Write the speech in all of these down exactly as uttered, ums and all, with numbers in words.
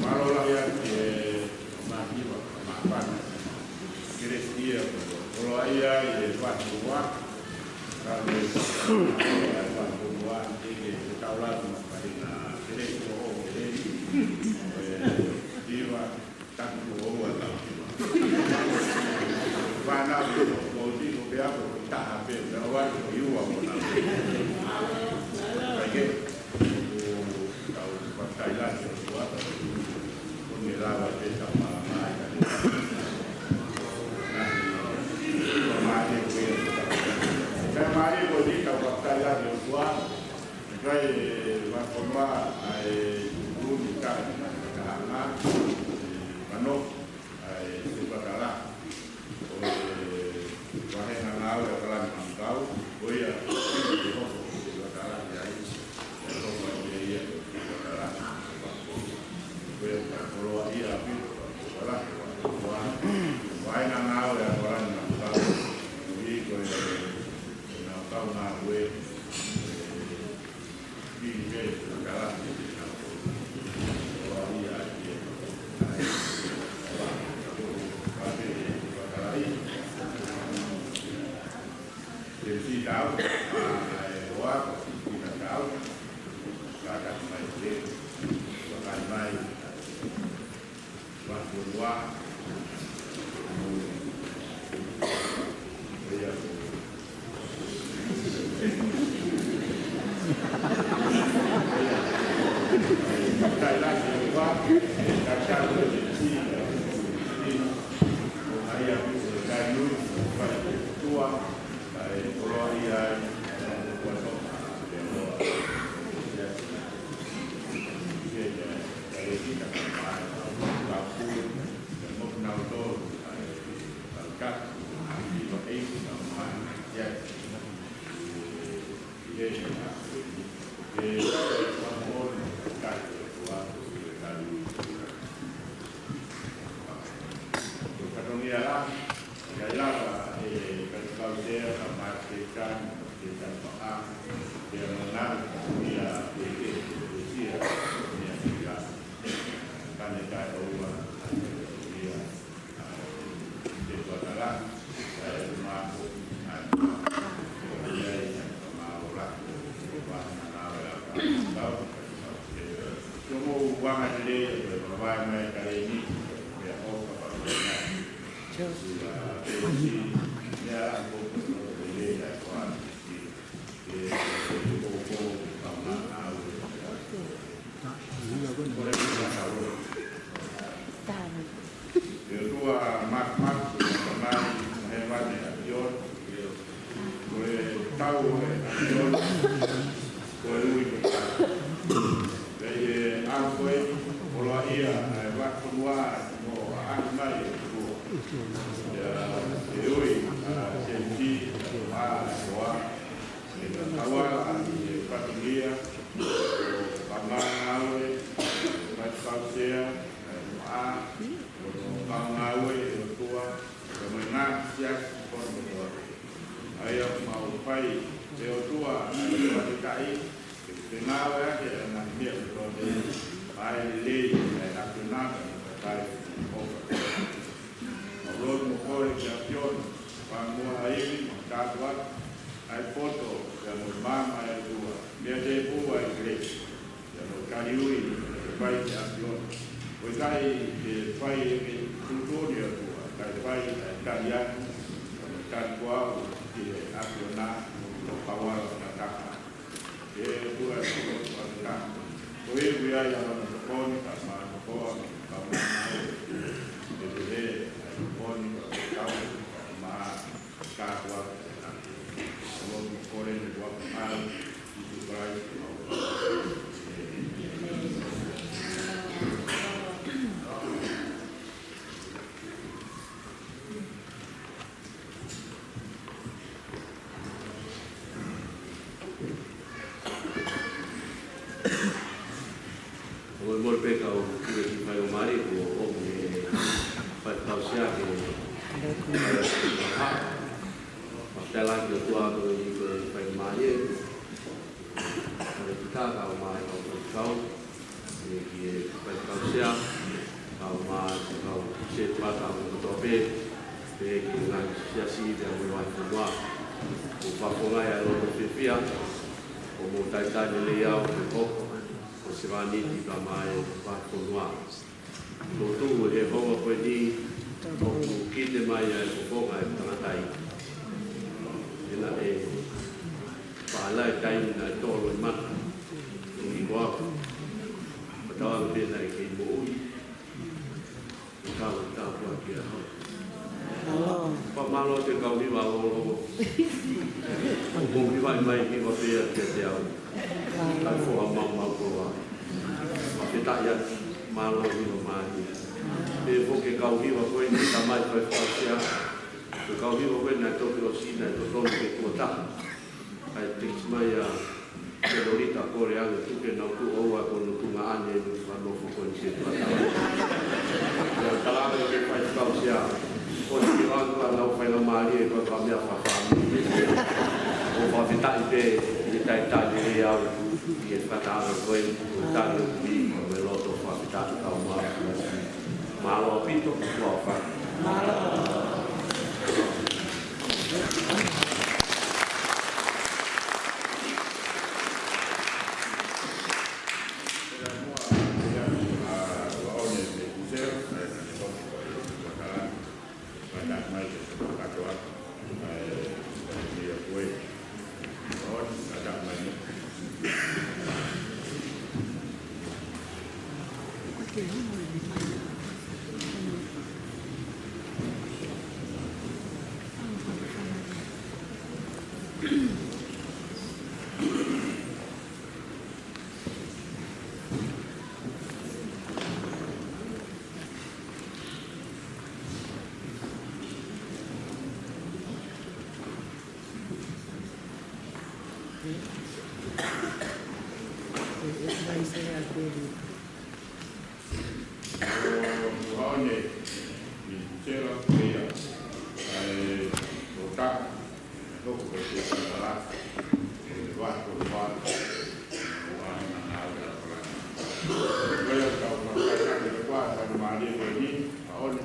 Mālō lahi atu e māhiva, māfana. Kelesi ia, koloa ia, e vahi ua. Ko e molemole pē kau kiʻi faingamālie kuo ʻomi ʻe he faifekau sea ke fakataha. Fakafetaʻi lahi ki he ʻOtua koeʻuhi ko e faingamālie. Ko e kita kau mai kau faifekau. Pea ki he faifekau sea, kau mai, kau sētuata, kau kotoa pē, pea ki he ngaahi siasi, pea mo e vahefonua. ʻOku ou fakafofongaʻi ʻa e loto fiefia ʻo hoʻomou talitali lelei au ke hoko ko e sevāniti pea mo e vahefonua. Ko e tuʻu ʻe he houa ko eni ʻoku kite mai ai e fofonga ʻo e tangata ia. He naʻe pālai taimi naʻe tolo e mata. ʻI ko aku. Pea tau ʻalu pē naʻe kei moʻui. Tau, tau, tau, kia hau. Mālō. Pea mālō atu e kau hiva ʻo e lolotonga. ʻOku mou hivaʻi mai hiva pē ia kiate au. Kae foha maumau koloa. Fakafetaʻi atu, mālō hiva mai. Pehē foki e kau hiva ko eni, Tamai Faifekau Sea. Ko e kau hiva ko eni naʻe toki ʻosi naʻe totonu ke tuʻo taha. ʻAi text mai ʻa Senolita Koleange Tuke, nau tuʻu ʻo ua ko ʻenau tuʻunga ʻanenai ʻi he fakanofo ko eni ke tuʻa tau. Ia, talaange ki he Faifekau Sea, ko e kiʻi ʻalu ʻa ʻenau faingamālie ko e kau meʻa fakafāmili. ʻOku fakafetaʻi pē ʻi he talitali lelei au ʻi he fakataha ko eni, ko e tali ʻoku ʻi ai mo e loto fakafetaʻi kau mai. Mālō ʻaupito, ʻofa. Mālō. ʻO ʻaone ʻi Tela, ko ia, ʻa e, ʻo ta, ʻo ko e te tala, ʻe vahe ko ua, ʻo ʻaho na ngāue ʻa Palani. Ko ia, tau ka kai ka te kua, ka mālie ko eni, ʻaone,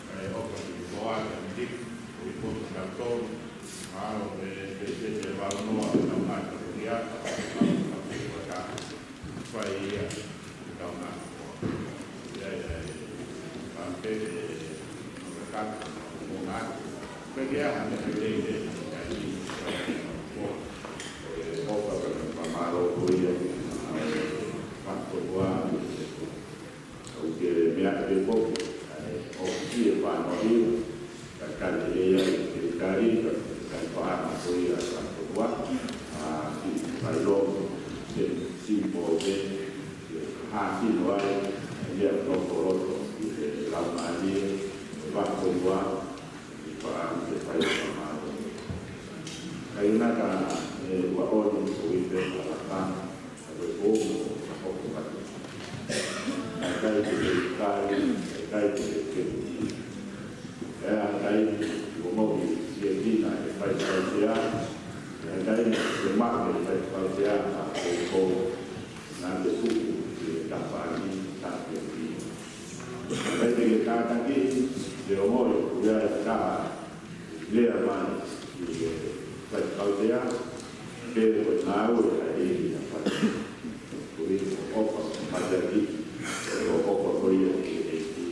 ʻa e, ʻo ka te kua, ka miti, ʻo i ko ka tolu, ʻa ʻo e, te te te vau noa, ka mata ko ia, ka mata ko ia. Fai ia, tau na. Ia, ia, ia. Pampe, e, no ka ka, no ka. Pe ke aha, ne pe ke, ke, ke, ke, ke, ko, e, ʻofa, ka, ka, ka, mālō ko ia, e, ka, ko, ko, a, ʻoku ke meʻa ke poke, e, ʻoku ke fānau ia, Ka tali e ia ke tali, ka tali paʻanga ko ia ka toa. ʻA, ki, kai lo, ke, simple ke, ke hākino ai, e ia tokoloto, ki he laumālie, e vahefonua, ki paʻanga ke fai ka mālō. Kai na ka, e, ua ʻoni, ko i pe ka la ka, ka ko e ko mo, ka ko ko ka. Ka kai ke te kai, ka kai ke te ke. ʻE ʻa e taimi ʻoku moʻui ʻi he kina e Faifekau Sea, ʻe ʻa e taimi ʻe maʻu e Faifekau Sea, ka ko ko na te tuku ʻi he tapa ni, ka te ki. Ka te ke kātaki, te o moʻui, ʻoku ʻi ai e taha, lea mai, ʻi he Faifekau Sea, pe ko e ngāue ʻa e ʻEiki na fai. Ko e ʻofa, mataki, ko e ʻofa ko ia ki he ʻEiki,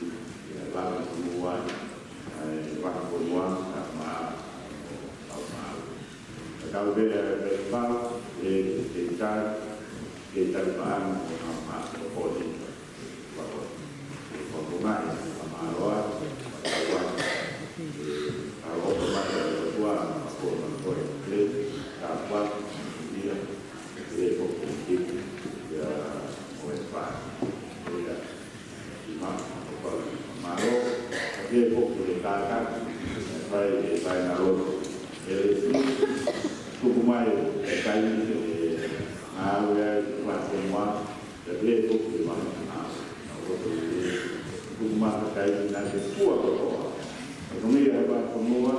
ʻi he lava ki muʻa, ʻa e vahefonua, ka mā, ka mā. Ka tau pea, pea pau, e, e tai, e tai paʻanga, ka mā, ko e poni, ka ko e, ko e poni, ka mā loa, ka tau ai, e, ka ʻofa mai, ka tua, ka ko, ka ko, e, ka kua, ia, e, ko, ko, ia, ko e pā, ia. Mālō, ke foki e kātaki, fai e fai na loto. E tuku mai e kai e ngāue ai, ua te mua, ke foki e mana na. Na loto e tuku mai e kai na ke fua kotoa. Ka tongia e ua te mua,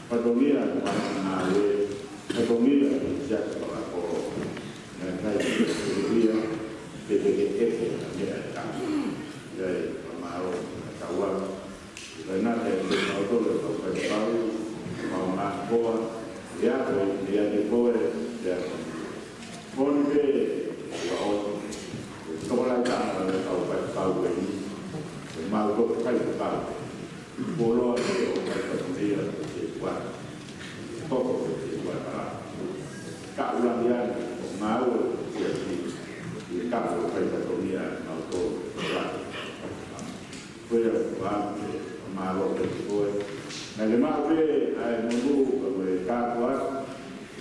ka tongia e mana na e, ka tongia e siasi pakakolo. Naʻe kai e ia, ke te ke eke, ke eke, ka mea e ka. Ia e, ka maro, ka tauara. Ka na e, ke kau tole, ka kai kau, Mau ngā koa, ia koe, ia ke koe, ia koe. Koni pē, ua o, tokolahi tama le kau faifekau eni, ʻe mau toko faifekau. Poloa ke o faifekau ia, ke ua. Toko ke ua tala. Ka ula ia, o ngāue, ke si, i ka o faifekau ia, mau toko, ua. Ko ia, ua, mālō pē koe. Naʻe maʻu pē ʻa e monū, ka ko e kātoa,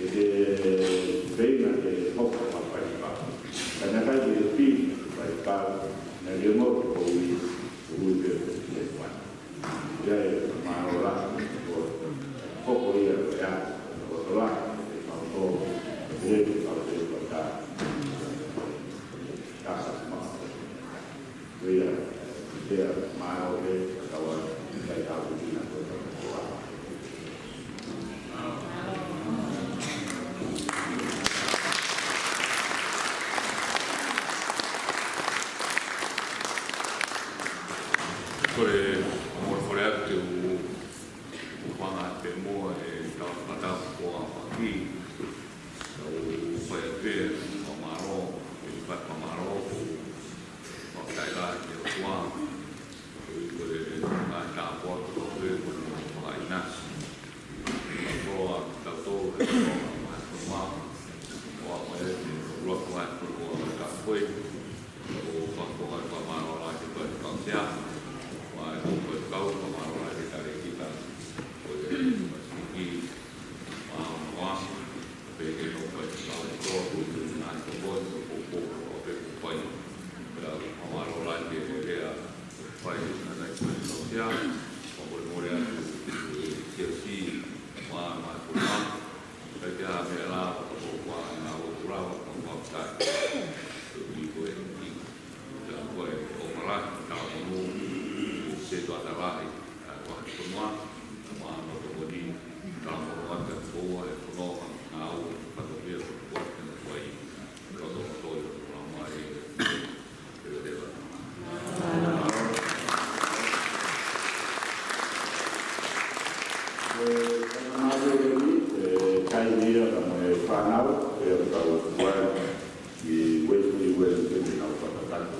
ʻe te pehē naʻe hoko ʻa e faifekau. Ka naʻe ʻikai ke pehē ʻa e faifekau, naʻe mo ko ui, ui pē ko e ua. Ia e mālō la, ko, hoko ia ko ia, ko tola, e mau tō, e pehē ke kau te kota. Ka sa ma. Ia, ia, mālō e, kaua, kai tau ki na ko. Kole, mo kole atu ke u, u fanga te mo e tau fata ko a paki. Tau fai atu e, fakamālō, e fakamālō, ko Fakatailahi ki he ʻOtua, ko e, ko e ngaahi tāpuaki kotoa pē kuo ne fakaʻinasi. Fakakoloa kitautolu he koloa maʻa e fonua, ʻo aʻu mai ki he koloa ko e koloa maʻa e kakai, ʻo fakakoloa e fakamālō lahi ki he Faifekau Sea, maʻa e Faifekau, fakamālō lahi ki he talēkita, ko e Faifekau Siki, maʻa e Faifekau Sea, pea ke nofo ai ke kau ko e ngaahi tokoni, ko e poupou kotoa pē kuo fai. Pea fakamālō lahi ki he lea fai ʻe he Faifekau Sea, fakamolemole atu ki he Siasi, maʻa, maʻa e fonua, pea ki he meʻa lava, ko e ngāue ʻoku lava, ko e fakafetaʻi. Ko e ui ko e ui. Pea ko e ʻofa lahi, talamonū, setuata lahi, ʻa e Vahefonua, maʻa hono tokoni, talamonū atu ki he fonua, e fononga ngāue, fakatopia, ko e kuata ke na fai, ko e toko toi, ko e lamai, e, e, e, e, e, kai ni ia, ka mo e fānau, e, kau kuai, I West, I West, I West, I West.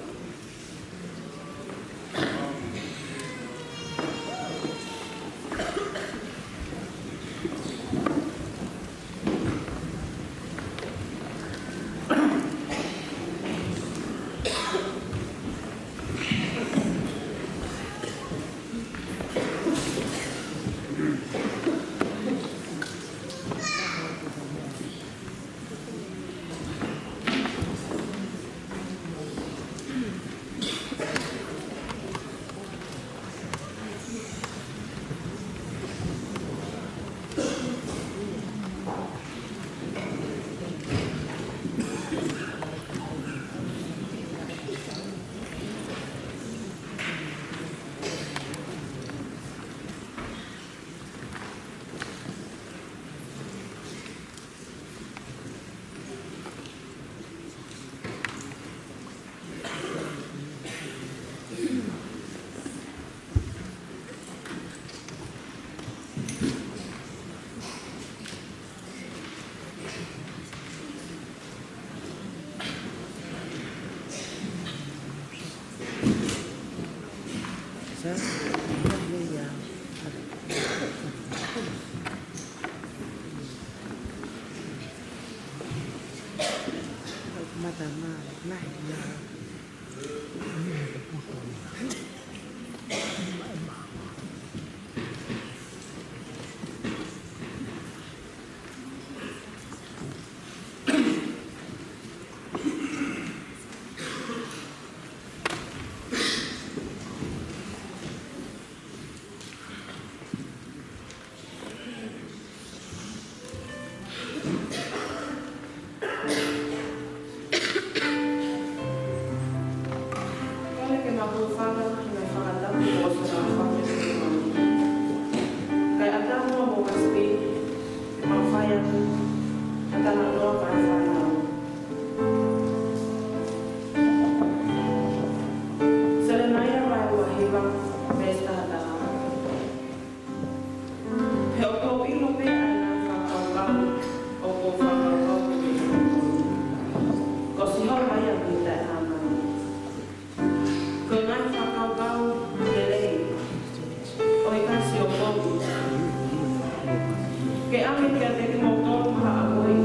Ke ʻoange kiate kimoutolu ha ʻaho ʻi he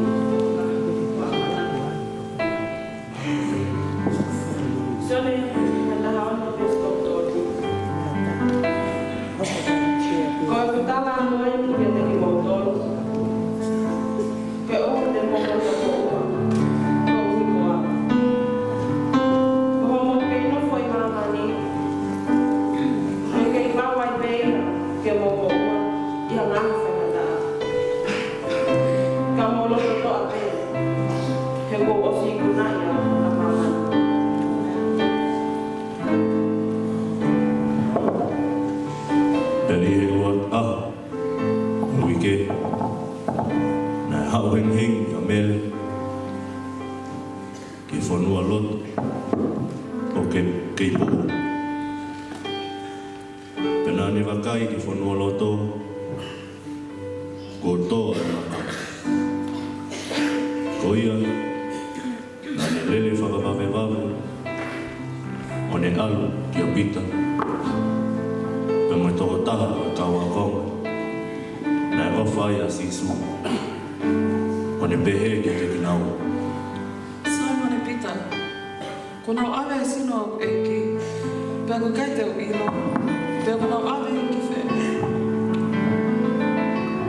ʻaho ni. Sione, taha ono, veesi tolu tolu. Ko ʻeku tala ʻaho ni kiate kimoutolu, ke ʻoua te mou loto koula, koeʻuhi ko au. Ko hoʻomou kei nofo ʻi māmani, ʻe kei pau ai pē ia ke mou moʻua ʻi ha ngaahi faingataʻa. Ka mou loto toʻa pē, he kuo ʻosi ikunaʻi ʻa māmani. Pea ʻi he ʻuluaki ʻaho ʻo e uike, naʻe haʻu hengihengi ʻa Mele ki he fonualoto ʻo Kei-, Keipoʻou. Pea naʻa ne vakai ki he fonualoto, kuo tō ʻa e maka. Ko ia, naʻa ne lele fakavavevave, ʻo ne ʻalu kia Pita, pea mo e tokotaha ʻo e kau ākonga naʻe ʻofa ai ʻa Sīsū, ʻo ne pehē kiate kinaua: Saimone Pita, kuo nau ʻave ʻa e sino ʻo hoku ʻEiki, pea ʻoku ʻikai te u ʻilo pe kuo nau ʻave ia ki fē.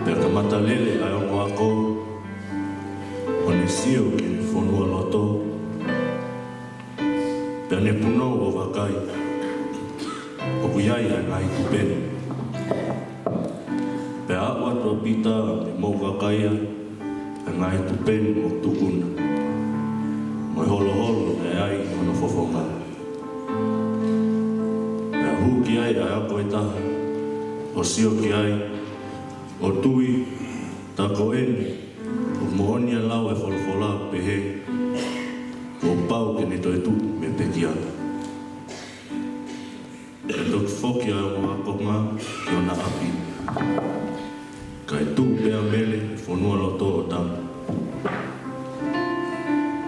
Pea kamata lele ʻa e ongo ako, ʻo ne sio ki he fonualoto, pea ne punou ʻo vakai, ʻoku ʻi ai ʻa e ngaahi tupenu. Pea aʻu atu ʻa Pita ʻo ne mou vakai ʻa e ngaahi tupenu ʻoku tukuna, mo e holoholo naʻe ʻi ai hono fofonga. Pea hū ki ai ʻa e ako ʻe taha, ʻo sio ki ai, ʻo tui, tā ko eni ʻoku moʻoni ʻa e lau ʻa e folofola ʻoku pehē, kuo pau ke ne toetuʻu mei he pekia. Pea toki foki ʻa e ongo akonga ki hona ʻapi, kae tuʻu pē ʻa Mele he fonualoto ʻo tanu.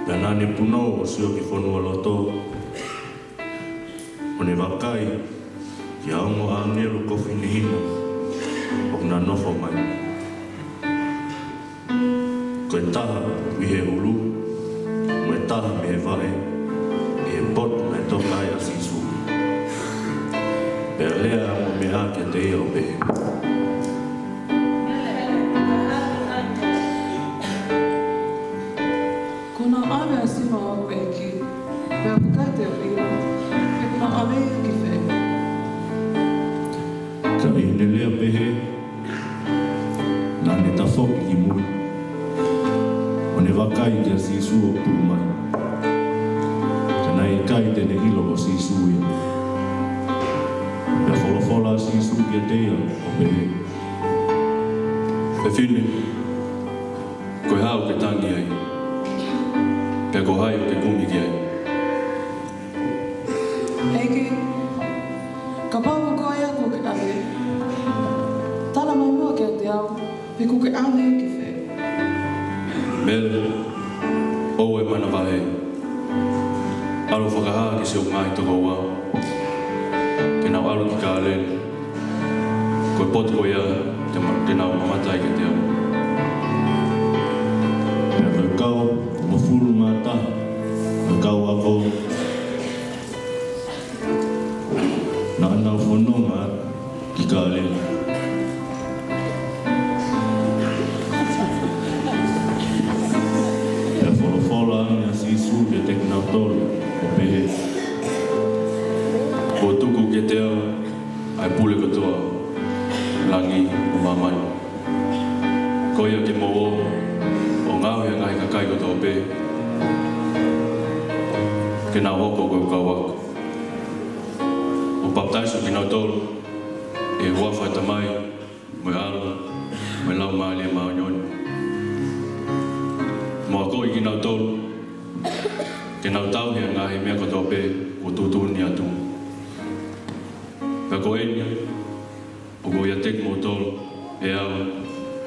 Pea naʻa ne punou ʻo sio ki he fonualoto, ʻo ne vakai ki he ongo ʻāngelo kofu hinehina ʻoku na nofo mai. Ko e taha ʻi he ʻulu, mo e taha mei he vaʻe, ʻi he potu naʻe toka ai ʻa Sīsū. Pea lea ʻa e ongo meʻa kiate ia ʻo pehē: Kuo nau ʻave ʻa e sino ʻo hoku ʻEiki, pea ʻoku ʻikai te u ʻilo pe kuo nau ʻave ia ki fē. Ka ʻi heʻene lea pehē, naʻa ne tafoki ki mui, ʻo ne vakai kia Sīsū ʻoku tuʻu mai. Ka naʻe ʻikai te ne ʻilo ko Sīsū ia. Pea folofola ʻa Sīsū kiate ia ʻo pehē: Fefine, ko e hā ʻoku ke tangi ai? Pea ko hai ʻoku ke kumi ki ai? ʻEiki, kapau ko koe ia kuo ke ʻave, tala mai muʻa kiate au pe kuo ke ʻave ia ki fē. Mele, ʻoua ʻe manavahē. ʻAlu ʻo fakahā ki siʻoku ngaahi tokoua ke nau ʻalu ki Kāleli, ko e potu ko ia te ma-, te nau mamata ai kiate au. Pea ko e kau hongofulu mā taha ʻo e kau ako naʻa nau fononga atu ki Kāleli. Pea folofola ange ʻa Sīsū kiate kinautolu ʻo pehē: Kuo tuku kiate au ʻa e pule kotoa ʻi langi mo māmani. Ko ia ke mou ō ʻo ngaohi ʻa e ngaahi kakai kotoa pē ke nau hoko ko ʻeku kau ako, ʻo papitaiso kinautolu ʻi he huafa ʻo e Tamai, mo e ʻAlo, mo e Laumālie Māʻoniʻoni. Mo akoʻi kinautolu ke nau tauhi ʻa e ngaahi meʻa kotoa pē kuo tuʻutuʻuni atu. Pea ko eni, ʻoku ou ʻiate kimoutolu ʻe au ʻi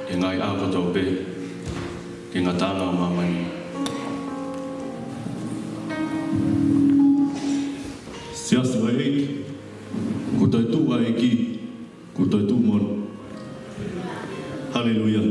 he ngaahi ʻaho kotoa pē ki he ngataʻanga ʻo māmani. Siasi ʻo e ʻEiki, kuo toetuʻu ʻa e ʻEiki, kuo toetuʻu moʻoni. Haleluia.